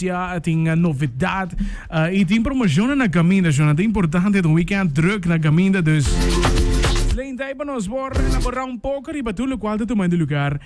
notisia, tin novedat i tin promoshonnan na kaminda. Shona ta importante, ta un weekend druk na kaminda, dus Sleen ta ei pa nos por elaborá un poko riba tur lokual ta tumando lugar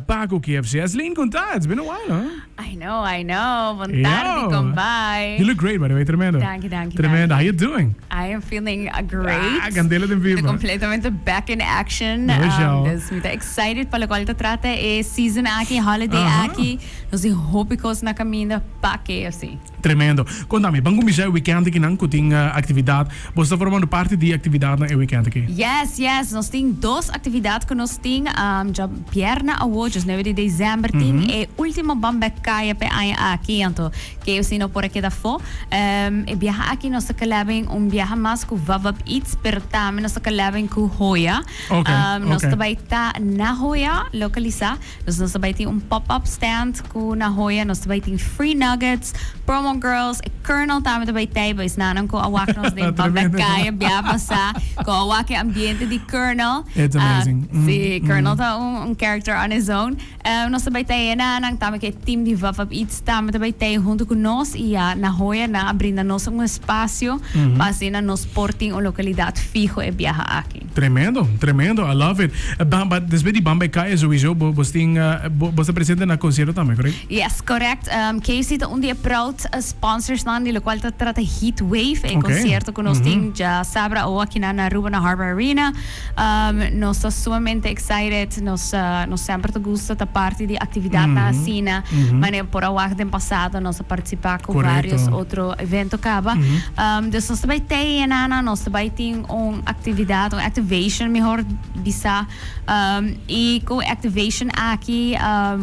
pa ku KFC. Sleen, kon ta? It's been a while, huh? I know, I know. Bon tardi, kon bai? You look great, by the way. Tremendo. Danki, danki, Tremendo. danki. How you doing? I am feeling great. Ah, candela den vivo. Mi ta completamente back in action. No, show. Dus mi ta excited pa locual ta trata e season aki, holiday aki. Nos tin hopi cos na caminda pa KFC. Tremendo. Contami, ban cuminsa e weekend aki nan cu tin actividad. Bo sta formando parti di e actividadnan e weekend aki? Yes, yes. Nos tin dos actividad cu nos tin. Dja bierna awo, djes nuebe di december, tin e ultimo Ban Bek Kaya p'e aña aki. Anto KFC no por a keda afó. E biaha aki nos ta collabing un biaha mas cu Vavap Eats, pero tambe nos ta collabing cu Hoya. Nos ta bai ta na Hoya localisa. Dus nos ta bai tin un pop-up stand ku na Hoya. Nos ta bai tin free nuggets, promo girls, e Colonel tambe ta bai tei. Bo esnanan ku a wak nos den Babakaya bia pasá, ku a wak e ambiente di Colonel. It's amazing. Sí, Colonel ta un character on his own. Nos ta bai tei enanan, tambe ku e team di Vavap Eats tambe ta bai tei huntu ku nos. I ya na Hoya nan a brinda nos un espasio pa asina nos por tin un lokalidat fiho e biaha aki. Tremendo, tremendo, I love it. Ba, despues di Bamba e Kaya sowieso bo, bos tin, bo, bos ta presente na concierto tambe, correct? Yes, correct. KFC ta un di e proud sponsorsnan di locual ta trata Heat Wave, e concierto cu nos tin djasabra awo aki na Aruba na Harbor Arena. Nos ta sumamente excited, nos, nos semper ta gusta ta parti di actividadnan asina, manera por a wak den pasado nos a participa cu varios otro evento caba. Dus nos ta bay tey enana, nos ta bay tin un actividad, un activation mihor bisa, y cu e activation aki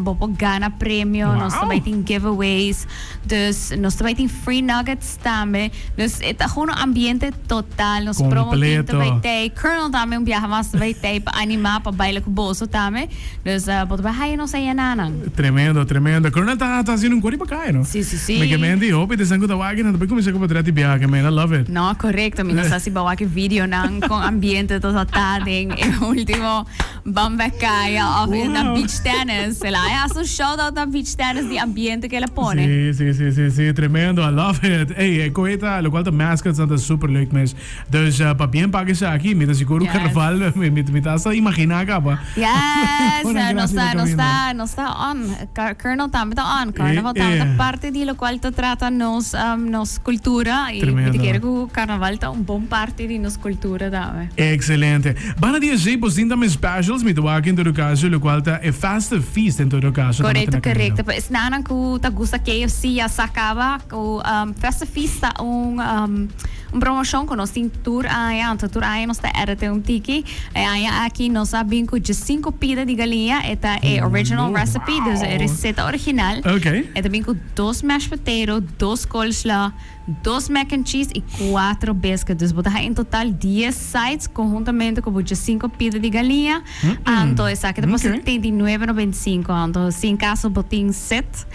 bo por gana premio, nos ta bay tin giveaways, dus nos ta bay tin free nuggets tambe, dus e ta gewoon un ambiente total, nos promo team ta bay tey, Colonel tambe un biaha mas ta bay tey pa anima, pa baila cu boso tambe, dus bo ta bay haya nos ayananan. Tremendo, tremendo. Colonel ta ta haciendo un cori pa caya, no? Si, si, si. Mi ke menti hopi te san cu ta wak nan ta bay cuminsa cu patria di biaha, man, I love it. No, correcto. Mi no sa si bo a wak e videonan con ambiente ta sa ta den e ultimo Bamba Kaya of na beach tennis. El a haci un shout out na beach tennis di ambiente cu el a pone. Si, si, si, si, si. Tremendo. I love it. Ey, e coe ta, locual ta mascots nan ta super leuk mes. Dus pa bien paga esaki, mi ta sigur cu carnaval, mi, mi ta hasta imagina caba. Yes, nos ta, nos ta, nos ta on. Colonel tambe ta on. Carnaval tambe ta parti di locual ta trata nos, nos cultura. Y mi ta kere cu carnaval ta un bon parti di nos cultura tambe. Excelente. Banda di esey bos tin tambe specials, mi ta wak en todo caso, locual ta e Festive Feast en todo caso. Correcto, correcto. Pa esnanan cu ta gusta KFC ya sa caba cu Festive Feast ta un Un promocion cu nos tin tur aña, anto tur aña nos ta edit un tiki. E aña aki nos a bin cu djescinco pida di galiña, e ta e original recipe, dus e receta original. E ta bin cu dos mashed potato, dos coleslaw, dos mac and cheese y cuatro biscuit. Dus bo ta haña en total dies sides conhuntamente cu bo djescinco pida di galiña. Anto esaki ta pa 79,95. Anto si en caso bo tin set,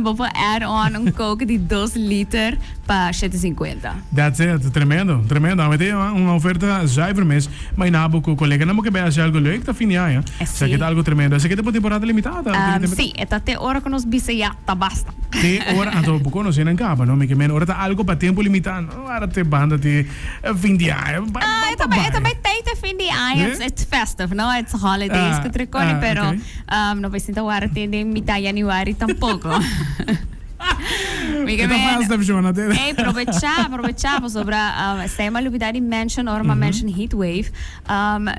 bo por add on un coke di dos liter pa 7,50. That's it. Tremendo, tremendo. Awe te un oferta zuiver mes. Ma ina bo cu coleganan bo ke bay haci algo leuk ta fin di aña. Esaki ta algo tremendo. Esaki ta pa temporada limitada? Si, e ta te ora cu nos bisa ya ta basta. Te ora, anto bo conoce nan caba, no? Mi ke men ora ta algo pa tempo limita, no ara te banda te fin di aña. Ah, e ta bay, e ta bay tey te fin di aña. It's, it's festive, no? It's holidays cu triconi, pero no bay sinta wara te den mitad januari tampoco. Mi ke men, ey, probecha, probecha, pasobra esei mi a lubida di mention ora mi a mention Heatwave.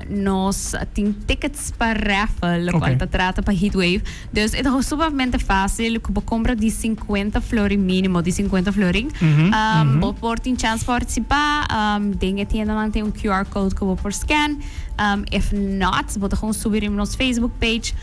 Nos tin tickets pa raffle, locual ta trata pa Heatwave. Dus e ta sumamente facil cu bo compra di cincuenta florin minimo, di cincuenta florin. Bo por tin chance pa participa. Den e tiendanan tin un QR code cu bo por scan. If not, bo ta gewoon subi riba nos Facebook page.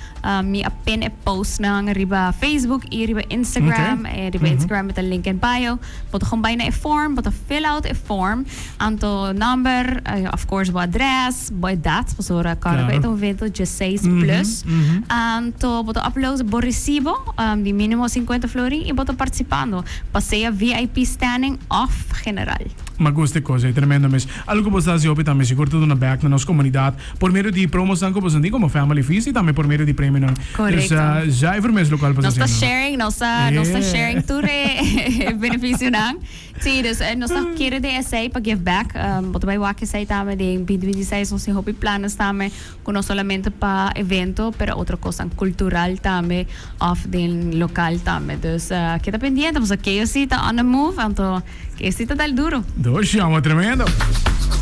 Mi a pin e postnan riba Facebook y riba Instagram. Riba Instagram. tambe ta link in bio. Bo ta gewoon bai na e form, bo ta fill out e form, anto number, of course bo adres, bo edad, pasobra kòrda ku e ta un evento diesseis plus. Anto bo ta upload bo resibo di minimo 50 florin i bo ta partisipando pa sea VIP standing òf general. Mi a gusta e kos ei, tremendo mes. Algo ku bo ta hasi hopi tambe sigur ta duna bèk na nos komunidat por medio di promosnan ku boso tin komo Family Feast i tambe por medio di premionan. Korekto. Dus zuiver mes lokual bo ta Nos ta hasiendo. sharing, nos ta nos ta Yeah. sharing tur e benefisionan. Sí, dus nos ta kere den esei pa give back. Bo ta bai wak esei tambe den 2026 nos tin hopi planes tambe ku no solamente pa evento pero otro kosnan kultural tambe òf den lokal tambe. Dus keda pendiente pasobra KOC ta on the move anto KOC ta dal duro. Dos llama tremendo.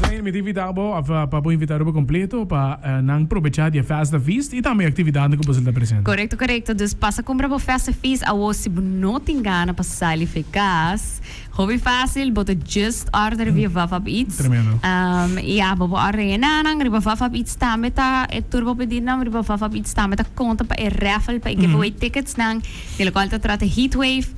Asina mi ta invita bo of pa bo invita Aruba completo pa nan probecha di e Festa Feast y tambe e actividadnan cu boso ta presenta. Correcto correcto dus pasa cumpra bo Festa Feast awo si bo no tin gana pa sali fe cas hopi facil bo ta just order via Vafab Eats. Tremendo. Ya bo por order e nanan riba Vafab Eats tambe ta e tur bo pedidonan riba Vafab Eats tambe ta conta pa e raffle pa e giveaway tickets nan di locual ta trata Heatwave.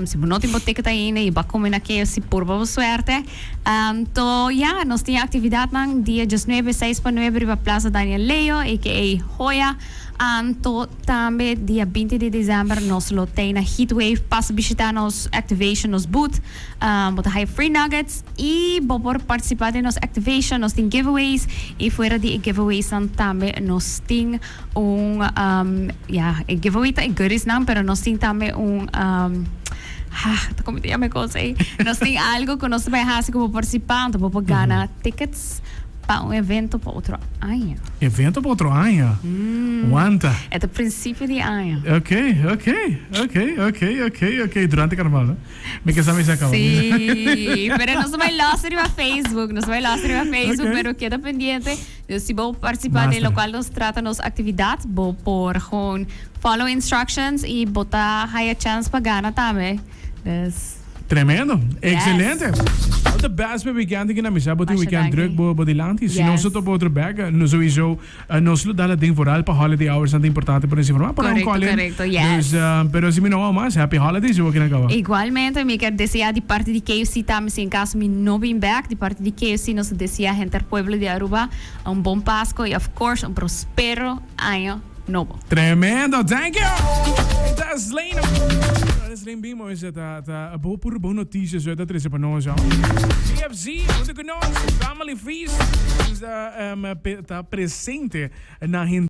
Si bo no tin bo ticket ainda y bo a come na KFC purba bo suerte. Anto ya, nos tin actividadnan dia diesnuebe, seis pa nuebe riba Plaza Daniel Leo, aka Joya. Anto tambe dia binti di december nos lo tei na Heatwave. Pasa bishita nos activation, nos booth. Bo ta haya free nuggets y bo por participa den nos activation. Nos tin giveaways y fuera di e giveawaysnan tambe nos tin. Un ya e giveaway ta e goodies nan pero nos tin tambe un ha ta como te yama e cosa ey nos tin algo cu nos ta bay haci como participante bo por gana tickets pa un evento pa otro aña. Evento pa otro aña? Wanta. E ta principio di aña. Ok ok ok ok ok ok durante carnaval no? Mi ke sa mi sa caba. Sí, pero nos ta bay los riba Facebook, nos ta bay los riba Facebook, Ok. pero keda pendiente. Dus si bo participa den Master. locual nos trata nos actividad, bo por gewoon follow instructions y bo ta haya chance pa gana tambe. Dus. Tremendo. Yes. Excelente. All the best pa e weekend aki na misa. Bo tin Masha weekend danki. druk bo bo dilanti. Si nos Yes. lo topa otro bek, no sowieso nos lo dal den vooral pa holiday hours nan ta importante pa nos informa. Por un Correcto, call in. correcto, yes. Dus, pero si mi no wou mas, happy holidays yo aki na caba. Igualmente, mi kier desea di parti di KFC tambe, si en caso mi no bin bek, di parti di KFC nos ta desea henter pueblo di Aruba un bon Pasco y of course un prospero año nobo. Tremendo, thank you! Ta Slain. Slain Bimo is ta ta bo puro bon noticia zo ta trece pa nos. KFC hunto cu nos Family Feast ta presente na henter.